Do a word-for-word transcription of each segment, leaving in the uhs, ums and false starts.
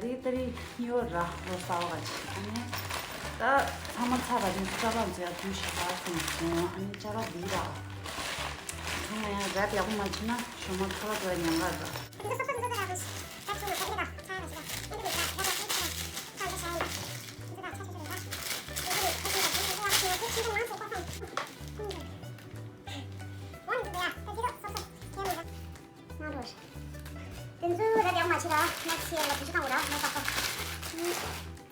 དེ་ལྟ་རེ་ཡོད་ར་ལོ་གསར་བ་ཅིག་ཨ་ནི་ད་ཚང་མ་ཚར་བ་དེ་ཚོ་ཅ་ལག་ཚོ་ཡར་དུས་ཤིག་པ་སོང་སོང་ཨ་ནི་ཅ་ལག་འདི་ར་ཚང་མ་ཡང་རབ་ཡག་པོ་མ་བྱས་ན་ཞོགས་མ་ཐོ་ར་ཐོ་ར་ཉམས་ཁ་ར། དེ་ཚོ་རབ་ཡག་མ་བྱེད་ར་མ་ཚེ་ལ་བུ་ཆུ་བཏང་འོ་ར་མ་བསགས་པ།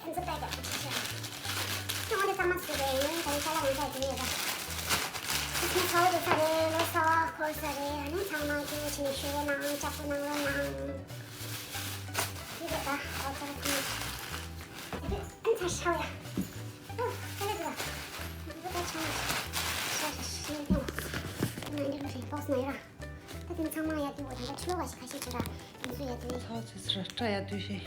ཁྱེད་ཚོ་ལྟ་རྒྱབ་ཀྱི་ཆེ་ཆེ། ཁྱོད་འོ་འདི་ཚང་མ་ཟེར་རེད་ཡིན་ད་ཡིན་ཤ་ལ་ཡིན་ཤ་ཡིན་ཡོད་ད། ཁྲིས་མ་ཚ་བོ་དེ་ཚ་རེད་ལོ་གསར་བ་འཁོར་ས་རེད་ཨ་ནི་ཚང་མ་ཁྱེད་ཆེ་ནས་ཞུ་རེ་ནང་ལྕགས་པོ་ནང་ལོ་ནང་། ཡིན་རེད་ད་ཨ་ཚ་རེད་ཁྱེད་ཨ་ཚ་ཤ་བ་ཡ། ཨོ་ཁ་ལེ་དུ་ལ། ང་ཚོ་ད་ཆང་ཤ་ཤ་ཤ་ཡིན་ཐེངས་ང་འདི་ལོ་རེད་ལོག་སོང་ན་ཡོད་ར། ད་དེ་ཚང་མ་ཡ་དུས་འོ་ད་ད་ཆུ་ལོ་བ་ཞིག་ཁ་ཤས་བྱོས་ར་དེ་ཚོ་ཡ་དུས། ཚ་ཚ་ཚ་ར་སྐྲ་ཡ་དུས་ཤེས།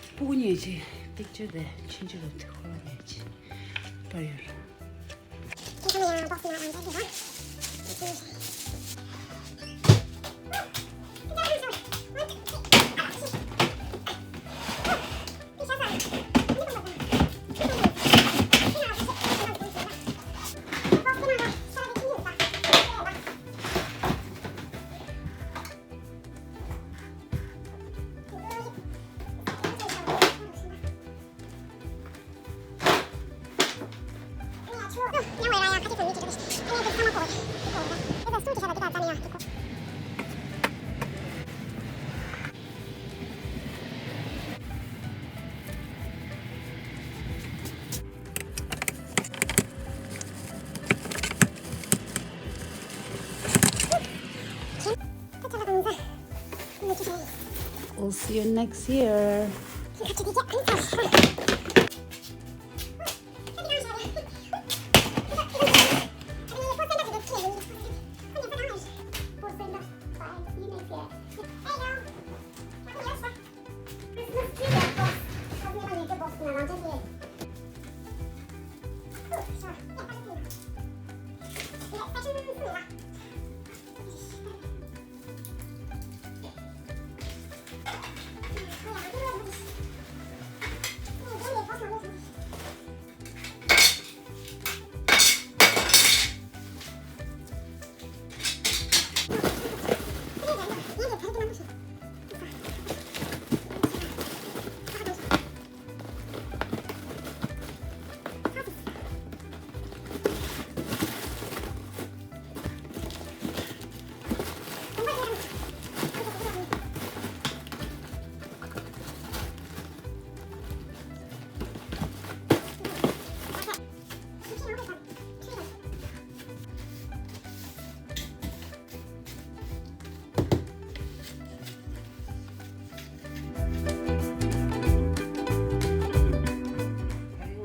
སྤུ་གུ་ཉལ་ཆེ། སྟེགས་ཆེ་དེ་ཕྱིན་ཆད་ལ་དེ་ཁོ་ལ་ཉལ་ཆེ། པར་ཡོད་ར། We'll see you next year.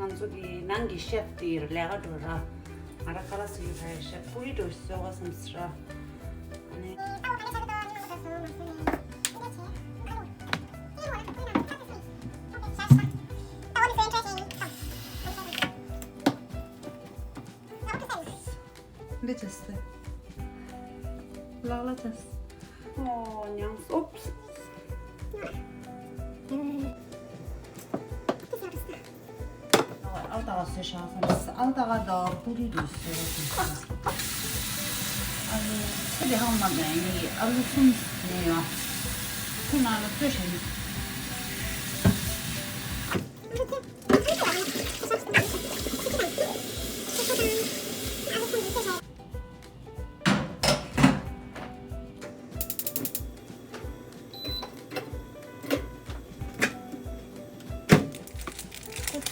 ང་ཚོ་གི་ནང་གི་ཤེབ་དེ་ལས་ཀ་འགྲོ་ར། ང་ར་ཁ་ལག་སི་ཡུ་ཧའི་ཤེབ་པུ་རི་ཏོ་བཟོ་བ་བསམ་སི་ར། ཨ་ནི། འདི་ཅི་སྟེ། ལག་ལ་ཅི་སྟེ། ཨོ་ཉང་སོབ། ཨའུ་ཏ་ག་སོས་ཤག་སོང་། ཨའུ་ཏ་ག་དང་པུ་རི་རུ་སོས་སོང་། ཨ་ལུ་ཚོ་དེ་ཧང་མ་དང་ཡིན་ཨ་ལུ་གསུམ་ནས་ཡང་ཁོ་ན་ལ་ཚོས་ཤིང་།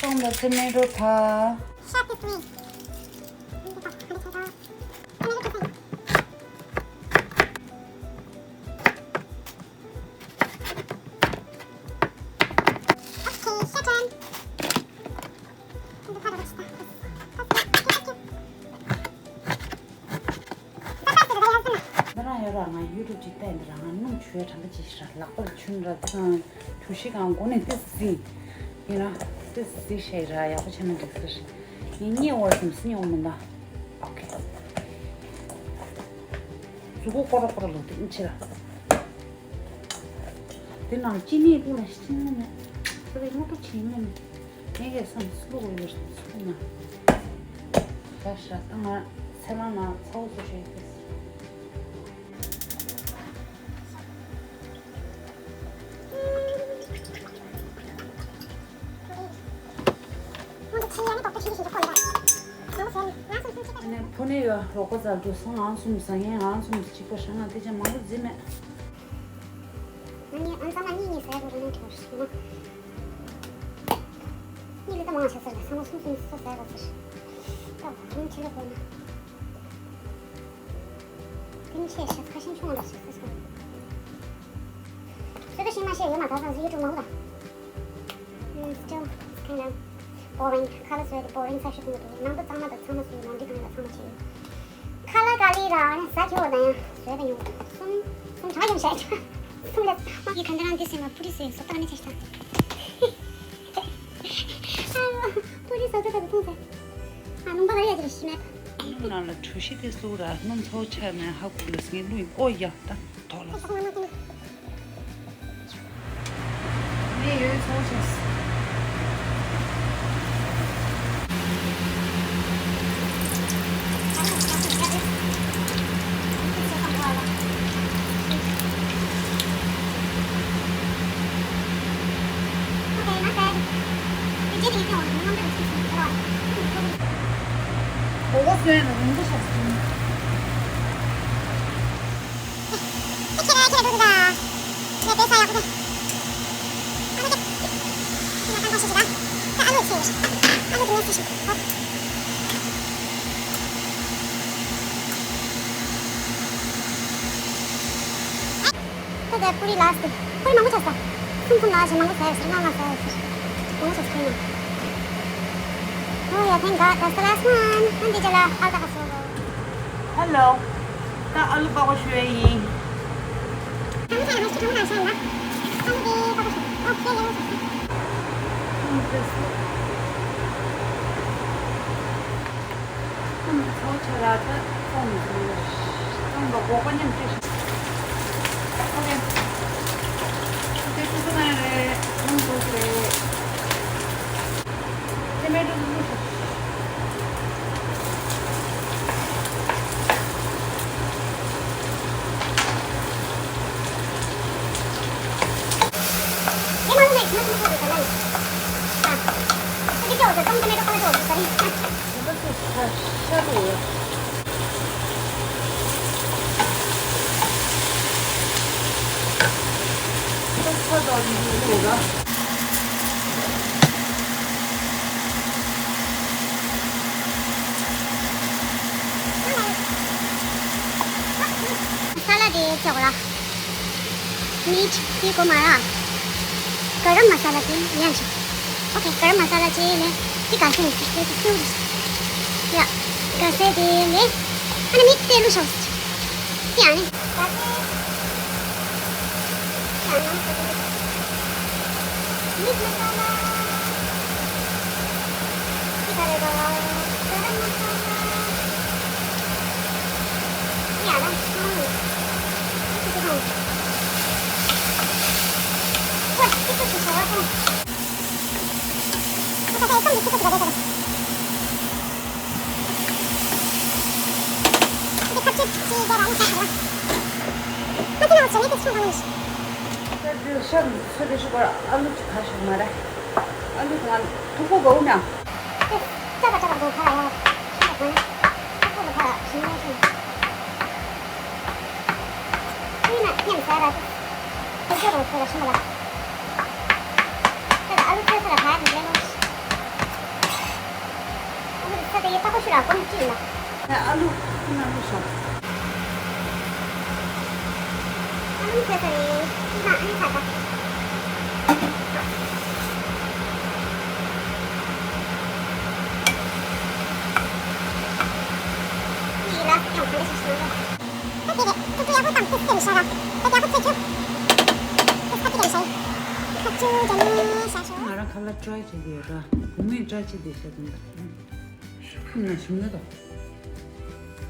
ཚོང་དང་ཚེ་མེད་འགྲོ་ཐལ། Shut this me. Okay, shut it. འདི་རང་ཡོད་ར། ང་ཡུ་ཊུབ་ཅིག་བལྟས་འདི་ར། ང་སྣུམ་བྱུས་དྲན་པ་ཅིག་ཤི་ར། ལག་པར་ཆུན་ར་ཚང་གྲུ་བཞི་གང་སྒོ་ནས་ཏི་སི་ཡིན་ར། ཏི་སི་ཤེ་ར་ཡག་པོ་བྱས་ན་འགྲིག་ས་རེད། ངས་རྙེད་བར་སེམས་སི་རྙེད་འོ་མིན་ད། ཨོ་ཁེ། གཟུགས་པོ་ཀོ་རོ་ཀོ་རོ་ལོ་དེ་ཨིན་ཆི་ར། དེ་ནང་ཅི་ནས་བླུགས་ལ་ཤི་ནི་མེད། ཁོ་རེ་སྔོན་པོ་ཆེན་མོ་ནི། ངས་ཀྱི་སམ་སུ་ལུག་ཡོད་སུ་ན། ཤ་ཤ་ད་ང་ཚེ་ལང་ན་ཚ་བོ་སུ་ཤེས་ཀྱི། ཕོ་ནས་ཡོད་རོགས་པ་ཙལ་དུ་སང་ཨང་གསུམ་ཟ་ངན་ཨང་གསུམ་གཅིག་པ་ཧྲ་ང་དེ་ཅན་མང་པོ་བརྫིས་མེད། ང་ནི་ཨང་ཚང་མ་གཉིས་གཉིས་ཟ་དགོས་རེད་ན་དྲན་ཤི་ན། གཉིས་ལི་ད་མང་ཆ་ཟེར་ལ་ཚང་མ་གསུམ་གསུམ་སོ་ཟ་དགོས་ཟེར། ད་གུང་ཁྱེར་དགོས་ན། ཀུན་ཆེ་ཤ་ཁ་ཤས་ཆུང་བ་ཞིག་ཟེར་སོང་། ཤོད་ཤིང་མ་ཤེས་ཡོད་མ་ད་ཚང་ཡུ་ཊུབ་མང་པོ་ད། Still, it's kind of boring. ཁ་ལག་བཟོས་ཏེ་boring ས་ཞིག་ཏུ་འདུག་ནང་དུ་གཙང་མ་དང་ཚང་མ་བཟོས་ལོན་འདི་གང་ལ་ཚང་མ་བྱས་ཡོད། ཁ་ལག་ག་ལི་ར་ཟ་ཁྱོད་ད་ཡང་བཟོས་ད་ཡོང་གསུམ་གསུམ་གྲངས་ཡོང་བྱས་གསུམ་ལས་མ་ཡི་ག་འདི་རང་འདི་སེམས་ལ་པུ་རི་སེ་སོ་ཏང་ནི་ཆེ་ཤ་ད། པུ་རི་སོ་ཏ་ད་ཐུང་ཟེར། ཨ་ནུ་པ་ག་ལ་ཡ་ཅི་རེ་ཤི་མེད། ནང་ལ་གྲོ་ཤི་དེ་སུ་ར་སྣུམ་ཚོགས་ཆ་མེད་ཧ་གོ་ལ་སེ་ལུས་ཨོ་ཡ་ད་དོ་ལ། ངས་ཡོད་ཚོགས་ཆ། ད་ལྟ་པུ་རི་ལ་སི་པུ་རི་མང་པོ་ཆགས་སོང་། གསུམ་གསུམ་ལ་ཞིག་མང་པོ་ཟ་ཡོད་ཟེར། ལྔ་ལྔ་ཟ་ཡོད་ཟེར། མང་པོ་ཆགས་སོང་ན། Oh yeah, thank God, that's the last one. ཨ་འདི་ཅ་ལག་ཨ་ད་ག་སོ། Hello. ད་ཨ་ལུ་པགས་པ་བཤུ་ཡས་ཡིན། ཨ་ལུ་དེ་ཨ་ལུ་དེ་པགས་པ་བཤུ། ཨོ་ཁེ་ལེ་ལེ་ཆགས་སོང་། ཁམས་ཚ་བོ་ཆེ་ར་ད་ཚོང་མི་ཚོང་རེད། ཚོང་པ་སྒོག་པ་མཉམ་སྤྲད་ཤག་ཨོ་ཁེ། དེ་སོ་སོ་ནང་རེད། ཚོང་སོ་སོ་རེད། ཊོ་མེ་ཊོ་བླུགས་ཤག་ས་ལ་དེ་ཅོག་ལ། མིཊ་དེ་གོ་མ་ར། ག་རམ་མ་ས་ལ་དེ་ཡང་ཞིག་ཨོ་ཁེ། ག་རམ་མ་ས་ལ་ཅེ་ལེ། དེ་ག་སེ་ནི་ཅིག་དེ་ཅིག་ཅུ་རེ། ཡ། ག་སེ་དེ་ལེ། ཨ་ནི་མིཊ་དེ་ལུ་ཤོག་དེ་ཨ་ནི། ཤ་ཚོད་དེ་ཤུ་གར་ཨ་ལུ་ཅིག་ཁ་ཤོག་མ་རེད། ཨ་ལུ་དང་ཐུག་པོ་གོ་ན། ཙ་པ་ཙ་པ་གོ་ཁ་ལ་ཡ། ཤ་གོ་ན། ཐུག་པོ་གོ་ཁ་ལ་ཞིམ་ནས་ཤིང་། ཨུ་ན་མཉམ་ཟ་ར། ཁོ་ཚོ་རོ་ཚོ་ལ་ཤིང་ལ། ད་ཨ་ལུ་ཚོ་ཚོ་ལ་ཁ་ཡ་མི་ལེན་ནོ། ཨ་ལུ་ས་དེ་ཡི་པགས་པ་ཤུ་ར་གོམ་ཅི་ཡིན་ན། ཨ་ལུ་ཁོ་ན་ལུ་ཤོག་ཨ་ལུ་ཁ་ཁ་རེད། ཁོ་ན་ཨ་ནི་ཁ་ཁ། ཁོ་ཡི་ལ་ཡང་ག་འདྲ་ཞིག་ཤོག་ད་དེ་རེད། ཏུ་ཏུ་ཡག་པོ་དང་ཏུ་སྐྱེ་རུ་ཤ་ར། ད་ཡག་པོ་ཚེ་ཁྱོད། ཏུ་སྐྱེ་རུ་ཤ་ཡི། ཁ་ཆུ་ཇ་ནི་ཤ་ཤོ། ང་རང་ཁ་ལག་ཊི་རའེ་བྱེད་ཀྱི་ཡོད་ར། བུ་མོས་ཊི་རའེ་བྱེད་དེ་ཤ་དུང་ད། ཁམས་ན་ཞིམ་ནི་དང་།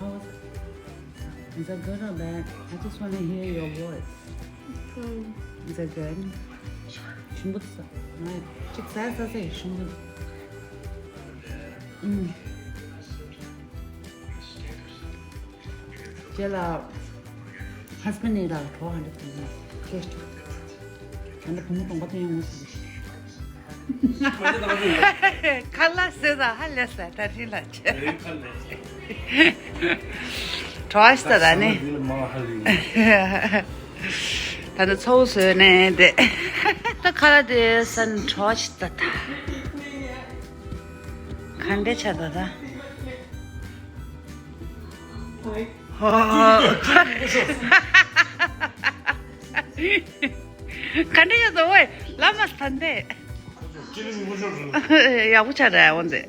How was it? Is that good or bad? I just want to hear your voice. ཨུམ། Is it good? ཞིམ་པོ་འདུག་ང་གཅིག་ཟས་ཟས་ཟས་ཞིམ་པོ་འདུག་ཨུམ། རྗེས་ལ་ཧས་བྷེན་ནི་ལ་གྲོགས་ཧ་འདྲ་དུ་ནས་ཁྱེད་ཧ་འདྲ་བུ་མོ་གཏོང་པ་དེ་ཡོང་ངོ་ཟེར། ཁ་ལག་ཟས་ད་ཧ་ལས་ས་ད་རིང་ལ་ཆེ། གྲོགས་ཤི་ད་ད་ནི། ད་ནི་ཚོགས་བཟོས་ནས་དེ། ད་ཁ་ལག་དེ་སན་གྲོགས་ཤི་ད་ད། ག་འདྲ་ཆགས་ད་ད། ག་འདྲ་ཡོད་དོ་ཝེ། ལ་མ་སྟན་ཏེ། ཡག་པོ་ཆགས་རེད་འོན་ཏེ།